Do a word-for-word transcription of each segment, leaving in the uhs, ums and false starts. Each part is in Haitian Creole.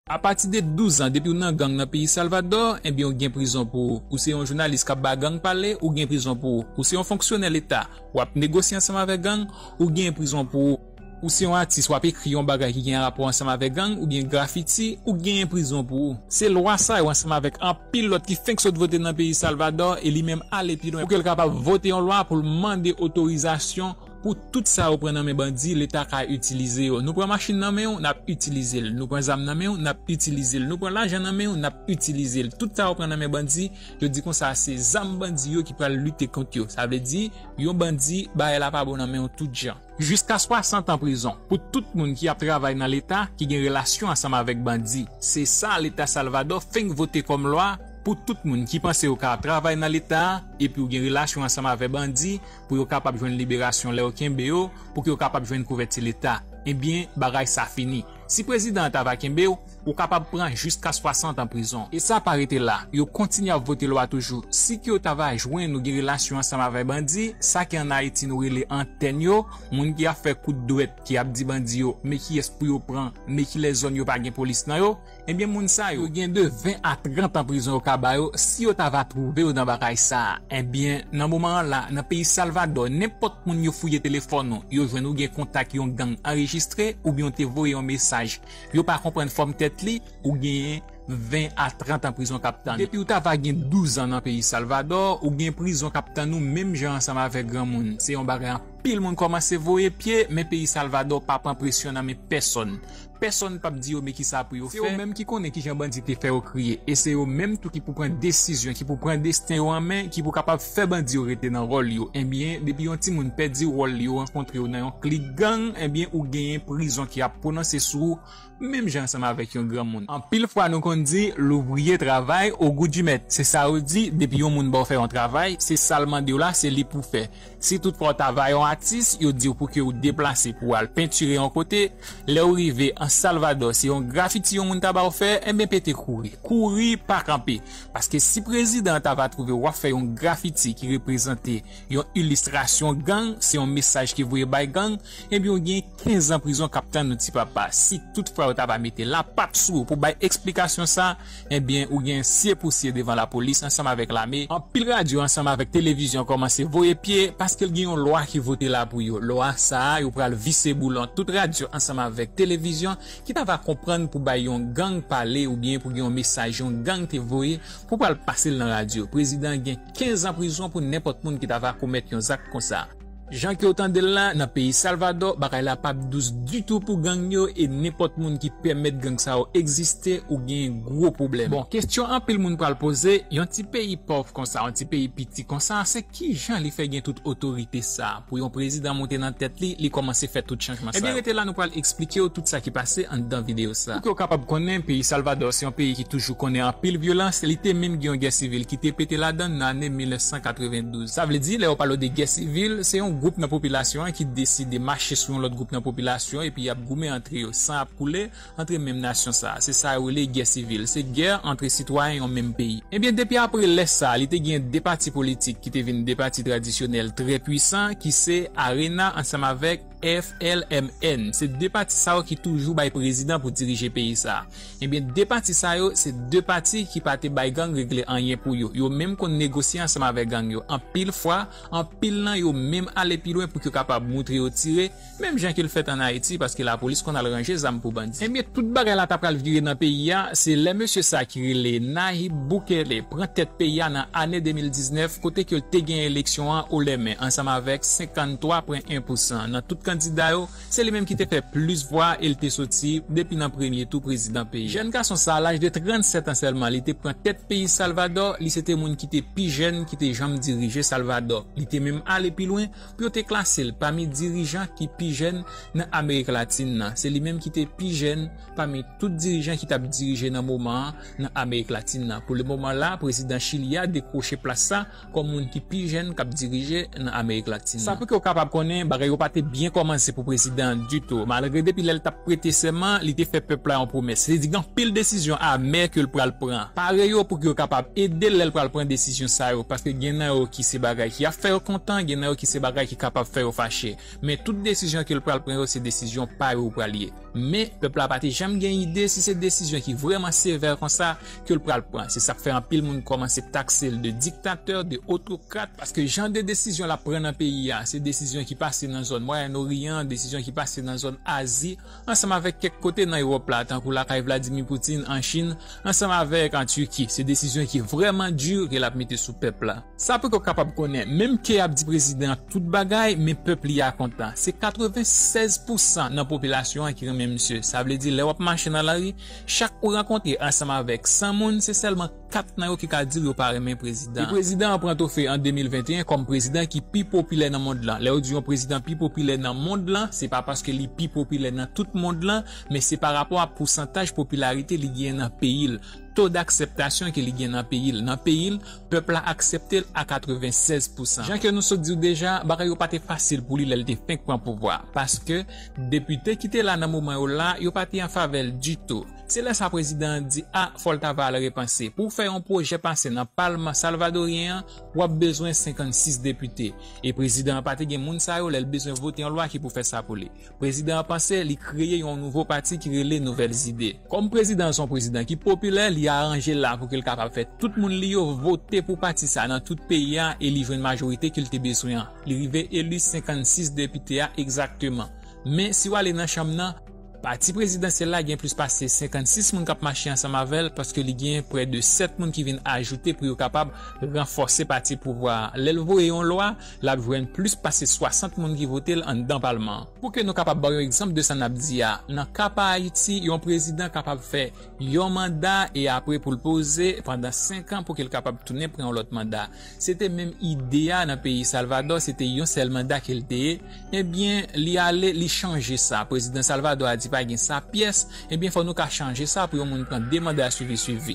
Apati de douz an, depi w nan gang nan peyi Salvadò, ebyen, ou gen prizon pou ou. Ou se yon jounalis k ap ba gang pale, ou gen prizon pou ou. Ou se yon fonksyonè leta, w ap negosye ansanm avèk gang, ou gen prizon pou ou. Ou se yon atis, w ap ekri yon bagay ki gen rapò ansanm avèk gang oubyen grafiti, ou genyen prizon pou ou. Se lwa sa yo ansanm avèk anpil lòt ki fenk sot vote nan peyi Salvadò e li menm ale pi lwen pou ke l kapab vote yon lwa pou l mande otorizasyon pou tout sa yo pran nan men bandi, leta ka itilize yo. Nou pran machin nan men w, n ap itilize l. Nou pran zam nan men w, n ap itilize l. Nou pran lajan nan men w, n ap itilize l. Tout sa yo pran nan men bandi, yo di konsa se zam bandi yo ki pral lite kont yo. Sa vle di, yon bandi, bagay la pa bon nan men w tout jan. Jiska swasant an prizon pou tout moun ki ap travay nan leta ki gen relasyon ansanm avèk bandi. Se sa leta Salvadò fenk vote kòm lwa pou tout moun ki panse yo ka ap travay nan leta a epi w gen relasyon ansanm avèk bandi pou yo kapab jwenn liberasyon lè yo kenbe yo, pou ke yo kapab jwenn kouvèti leta. Ebyen, bagay sa fini. Si prezidan an ta va kenbe w, ou kapab pran jiska swasant an prizon. E sa pa rete la, yo kontinye ap vote lwa toujou. Si ke yo ta va jwenn ou gen relasyon ansanm avèk bandi, sa ke ann Ayiti nou rele antèn yo, moun ki ap fè kout dwèt, ki ap di bandi yo, men kiyès pou yo pran, men ki lè zòn yo pa gen polis nan yo, ebyen, moun sa yo gen de ven a trant an prizon yo ka ba yo si yo ta va twouve yo nan bagay sa a. Ebyen, nan moman an la, nan peyi Salvadò, nenpòt moun yo fouye telefòn ou, yo jwenn ou gen kontak yon gang anrejistre oubyen w te voye yon mesaj, yo pa konprann fòm tèt li, ou genyen ven a trant an prizon k ap tann ou. Depi w ta va gen douz an nan peyi Salvadò, ou gen prizon k ap tann ou menm jan ansanm avèk granmoun. Se yon bagay anpil moun kòmanse voye pye, men peyi Salvadò pa pran presyon nan men pèsonn. Pèsonn p ap di yo men kisa pou yo fè. Se yo menm ki konnen kijan bandi te fè yo kriye. E se yo menm tou ki pou pran desizyon, ki pou pran desten yo an men, ki pou kapab fè bandi yo rete nan wòl yo. Ebyen, depi yon timoun pèdi wòl li, yo rankontre yo nan yon klik gang, ebyen, ou genyen prizon ki ap pwononse sou ou, menm jan ansanm avèk yon granmoun. Anpil fwa, nou konn di, louvriye travay o gou di mèt. Se sa yo di, depi yon moun ba w fè yon travay, se sa l mande w la, se li pou fè. Si toutfwa w ta va yon atis, yo di w pou ke w deplase pou w al pentire yon kote, lè w rive an Salvadò, se yon grafiti yon moun ta ba w fè, enben pete kouri. Kouri, pa kanpe. Paske si prezidan an ta va twouve w ap fè yon grafiti ki reprezante yon ilistrasyon gang, se yon mesaj ki voye bay gang, ebyen w gen kenz an prizon k ap tann ou ti papa. Si toutfwa yo ta va mete lapat sou ou pou bay eksplikasyon sa, ebyen, ou gen sye pou sye devan lapolis ansanm avèk lame. Anpil radyo ansanm avèk televizyon kòmanse voye pye paske l gen yon lwa ki vote la pou yo. Lwa sa a, yo pral vise boulon tout radyo ansanm avèk televizyon ki ta va konprann pou bay yon gang pale oubyen pou gen yon mesaj yon gang te voye pou pral pase l nan radyo. Prezidan an gen kenz an prizon pou nenpòt moun ki ta va komèt yon zak konsa. Jan ke w tande l la, nan peyi Salvadò, bagay la p ap dous ditou pou gang yo e nenpòt moun ki pèmèt gang sa yo egziste, ou gen gwo pwoblèm. Bon, kesyon anpil moun pral poze, yon ti peyi pòv konsa, yon ti peyi piti konsa, se kijan li fè gen tout otorite sa? Pou yon prezidan monte nan tèt li, li kòmanse fè tout chanjman sa yo. Ebyen, rete la, nou pral eksplike w tout sa ki pase anndan videyo sa. Pou ke w kapab konnen, peyi Salvadò se yon peyi ki toujou konnen anpil vyolans, li te menm gen yon gè sivil ki te pete ladan l nan ane mil nèf san katrevendouz. Sa vle di, lè yo pale w de gè sivil, se yon gwoup nan popilasyon an ki deside mache sou yon lòt gwoup nan popilasyon epi y ap goumen antre yo, san ap koule antre menm nasyon sa a. Se sa yo rele gè sivil. Se gè antre sitwayen yon menm peyi. Ebyen, depi apre lè sa a, li te gen de pati politik ki te vin de pati tradisyonèl trè pwisan, ki se ARENA ansanm avèk F L M N. Se de pati sa yo ki toujou bay prezidan pou dirije peyi sa a. Ebyen, de pati sa yo, se de pati ki pa te bay gang regle anyen pou yo. Yo menm konn negosye ansanm avèk gang yo. Anpil fwa, anpil nan yo menm ale pi lwen pou ke yo kapab moutre yo tire, menm jan ke l fèt ann Ayiti, paske lapolis konn al ranje zam pou bandi. Ebyen, tout bagay la ta pral vire nan peyi a, se lè mesye sa ki rele Nayib Bukele pran tèt peyi a nan ane de mil diznèf, kote ke l te gen eleksyon an o lè men, ansanm avèk senkanntwa pwen en pousan nan tout kandida yo, se li menm ki te fè plis vwa e l te soti depi nan premye tou prezidan peyi a. Jèn gason sa a, laj de trannsèt an sèlman, li te pran tèt peyi Salvadò, li se te moun ki te pi jèn ki te janm dirije Salvadò. Li te menm ale pi lwen pou yo te klase l pami dirijan ki pi jèn nan Amerik Latin nan. Se li menm ki te pi jèn pami tout dirijan ki t ap dirije nan moman an nan Amerik Latin nan. Pou le moman la, prezidan Chili a dekwoche plas sa kòm moun ki pi jèn k ap dirije nan Amerik Latin nan. Sa pou ke w kapab konnen, bagay yo pa te byen Kòmanse pou prezidan an ditou. Malgre depi lè l t ap prete sèman, li te fè pèp la yon pwomès. Se di gen anpil desizyon amè ke l pral pran. Pare yo pou ke yo kapab ede l lè l pral pran desizyon sa yo, paske gen nan yo ki se bagay ki ap fè yo kontan, gen nan yo ki se bagay ki kapab fè yo fache. Men tout desizyon ke l pral pran yo, se desizyon pa yo pral ye. Men, pèp la pa te janm gen ide si se desizyon ki vrèman sevè konsa ke l pral pran. Se sa k fè anpil moun kòmanse takse l de diktatè, de otokrat, paske jan de desizyon l ap pran nan peyi a, se desizyon ki pase nan zòn Mwayen Oryan, desizyon ki pase nan zòn Azi, ansanm avèk kèk kote nan Ewòp la, tankou lakay Vladimir Putin an Chin, ansanm avèk an Tiki. Se desizyon ki vrèman di ke l ap mete sou pèp la. Sa pou ke w kapab konnen, menm ke y ap di prezidan an tout bagay, men pèp li a kontan. Se katrevennsèz pousan nan popilasyon an ki renmen misye. Sa vle di, lè w ap mache nan lari, chak ou rankontre ansanm avèk san moun, se sèlman kat nan yo ki ka di yo pa renmen prezidan. E prezidan an pran twofe an de mil venteyen kòm prezidan ki pi popilè nan mond lan. Lè yo di yon prezidan pi popilè nan mond lan, se pa paske li pi popilè nan tout mond lan, men se pa rapò a pousantaj popilarite li genyen nan peyi l, to d'akseptasyon ke li gen nan peyi l. Nan peyi l, pèp la aksepte l a katrevennsèz pousan. Jan ke nou sot di w deja, bagay yo pa te fasil pou li lè l te fenk pran pouvwa, paske depite ki te la nan moman yo la, yo pa te an favè l ditou. Se lè sa prezidan an di, a, fò l ta va al repanse. Pou w fè yon pwojè pase nan palman salvadoryen an, w ap bezwen senkannsis depite. E prezidan an pa te gen moun sa yo lè l bezwen vote yon lwa ki pou fè sa pou li. Prezidan an panse li kreye yon nouvo pati ki rele Nouvelles Idées. Kòm prezidan an se yon prezidan ki popilè, li aranje l la pou ke l kapab fè tout moun li yo vote pou pati sa nan tout peyi a e li jwenn majorite ke l te bezwen an. Li rive eli senkannsis depite a egzakteman. Men si w ale nan chanm nan, pati prezidansyèl la gen plis pase senkannsis moun k ap mache ansanm avè l, paske li gen prè de sèt moun ki vin ajoute pou yo kapab ranfòse pati pouvwa a. Lè l voye yon lwa, l ap jwenn plis pase swasant moun ki vote l anndan palman an. Pou ke nou kapab ba w yon egzanp de sa n ap di a, nan ka pa Ayiti, yon prezidan kapab fè yon manda e apre pou l poze pandan senk an pou ke l kapab tounen pran yon lòt manda. Se te menm ide a nan peyi Salvadò, se te yon sèl manda ke l te ye. Ebyen, li ale, li chanje sa. Prezidan Salvadò a di pa gen sa pyès, ebyen, fò nou ka chanje sa pou yon moun pran de manda swivi swivi.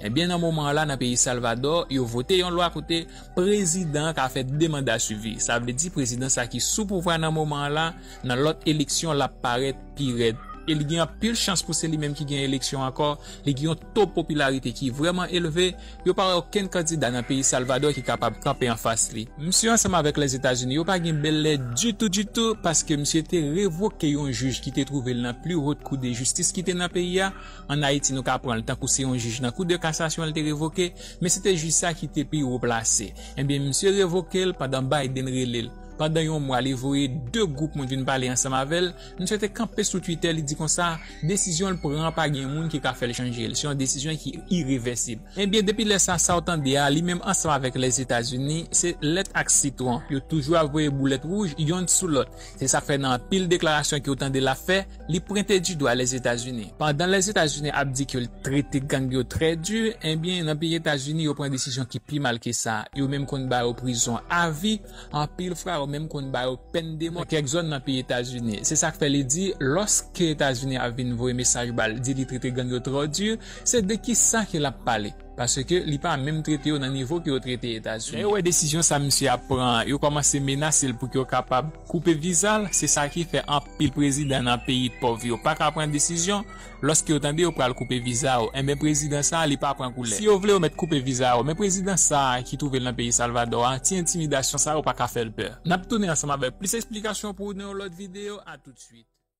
Ebyen, nan moman an la, nan peyi Salvadò, yo vote yon lwa kote prezidan an ka fè de manda swivi. Sa vle di prezidan sa ki sou pouvwa nan moman an la, nan lòt eleksyon, l ap parèt pi rèd. E li gen anpil chans pou se li menm ki gen eleksyon ankò. Li gen yon to popilarite ki vrèman elve. Yo pa wè okenn kandida nan peyi Salvadò ki kapab kanpe anfas li. Misye ansanm avèk Lèzetazini, yo pa gen bèl lè ditou, ditou, paske misye te revoke yon jij ki te twouve l nan pli wot kou de jistis ki te nan peyi a. Ann Ayiti, nou ka pran l tankou se yon jij nan Kou de Kasasyon l te revoke, men se te jij sa ki te pi wo plase. Ebyen, misye revoke l pandan Biden rele l. Pandan yon mwa, li voye de gwoup moun vin pale ansanm avè l. Misye te kanpe sou Twitter, li di konsa, desizyon l pran an pa gen moun ki ka fè l chanje l. Se yon desizyon ki irevèsib. Ebyen, depi lè sa, sa w tande a, li menm ansanm avèk Lèzetazini, se lèt ak sitwon. Yo toujou ap voye boulèt wouj yonn sou lòt. Se sa k fè nan anpil deklarasyon ke w tande l ap fè, li pwente di dwa Lèzetazini. Pandan Lèzetazini ap di ke l trete gang yo trè di, ebyen, nan peyi Etazini, yo pran desizyon ki pi mal ke sa. Yo menm konn ba yo prizon avi, anpil fwa, yo menm konn ba yo pèn de mò. Nan kèk zòn nan peyi Etazini. Se sa k fè li di, lòske Etazini ap vin voye mesaj ba l, di li trete gang yo twò di, se de ki sa ke l ap pale? Paske li pa menm trete yo nan nivo ke yo trete Etazini. Lè yo wè desizyon sa misye ap pran an, yo kòmanse menase l pou ke yo kapab koupe viza l. Se sa ki fè anpil prezidan nan peyi pòv yo pa ka pran desizyon. Lòske yo tande yo pral koupe viza w, enben prezidan sa a, li pa pran koulè. Si yo vle yo mèt koupe viza w, men prezidan sa a ki twouve l nan peyi Salvadò a, ti entimidasyon sa yo pa ka fè l pè. N ap tounen ansanm avèk plis eksplikasyon pou ou nan yon lòt videyo. A toutswit.